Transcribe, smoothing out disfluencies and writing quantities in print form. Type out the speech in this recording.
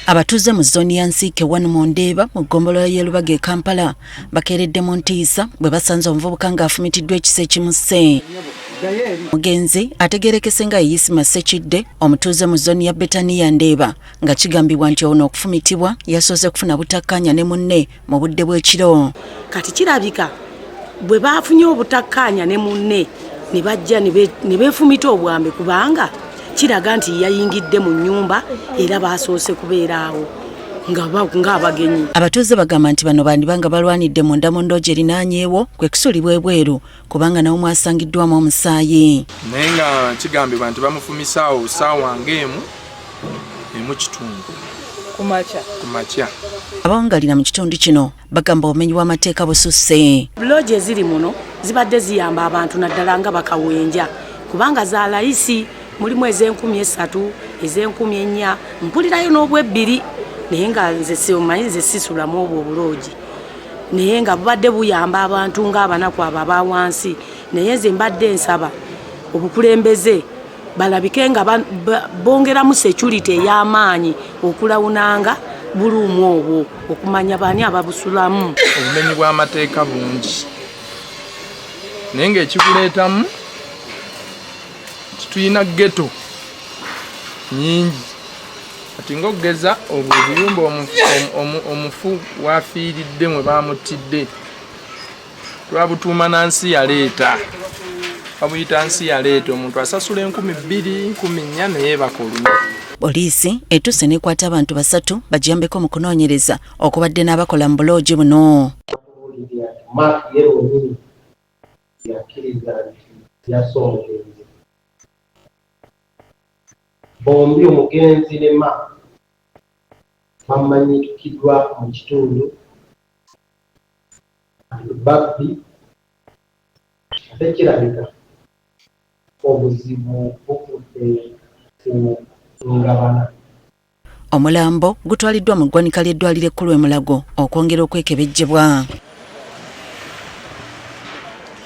Abatuuze mu zooni ya Nsiike 1 mu Ndeeba mu ggombolola y'e Lubaga e Kampala bakeeredde mu ntiisa bwe basanze omuvubuka ng'afumitiddwa ekiso ekimusse. Omugenzi ategeerekese nga ye Isma Ssekidde omutuuze mu zooni ya Betaniya Ndeeba nga kigambibwa nti ono okufumitibwa yasoose kufuna butakkaanya ne munne mu budde bw'ekiro. Kati kirabika bwe baafunye obutakkaanya ne munne ne bajja ne beefumita obwambe kubanga kiraga nti yayingidde mu nnyumba era baasoose kubeera awo ng'abagenyi. Abatuuze bagamba nti bano bandiba nga balwanidde munda mu ndoogi erinaanyeewo kwe kusuulibwa ebweru kubanga nawo mwasangiddwamu omusaayi. Naye nga kigambibwa nti bamufumisaawo ssaawa ng'emu emu kitundu ku makya. Abawangalira mu kitundu kino bagamba obumenyi bw'amateeka bususse. Loogi eziri muno zibadde ziyamba abantu naddala nga bakawenja kubanga za layisi, mulimu ez'enkumi esatu, ez'enkumi ennya, mpulirayo n'obwebbiri naye nga nze simanyi, nze sisulamu obwo obuloogi naye nga bubadde buyamba abantu ng'abanaku abo aba wansi. Naye nze mbadde nsaba obukulembeze balabike nga bongeramu security ey'amaanyi okulawunanga buluumu obwo okumanya baani ababusulamu. Obumenyi bw'amateeka bungi naye ng'ekikuleetamu nti tulina ghetto nyingi kati ng'okugeza obwo obuyumba omufu w'afiiridde mwe baamuttidde twabutuuma na nsi yaleeta, babuyita nsi yaleeta, omuntu asasula 2000, 14,000 naye yeebaka olunaku. Poliisi etuuse n'ekwata abantu basatu bagiyambeko mu kunoonyereza okubadde n'abakola mu buloogi buno. Batubuulidde nti Mark ye lwennyini yakkiriza nti yasse omugenzi. Bombi omugenzi ne Mark bamanyikiddwa mu kitundu babbi ate kirabika obuzibu buvudde ku ngabana. Omulambo gutwaliddwa mu ggwanika ly'eddwaliro ekkulu e Mulago okwongera okwekebejjebwa.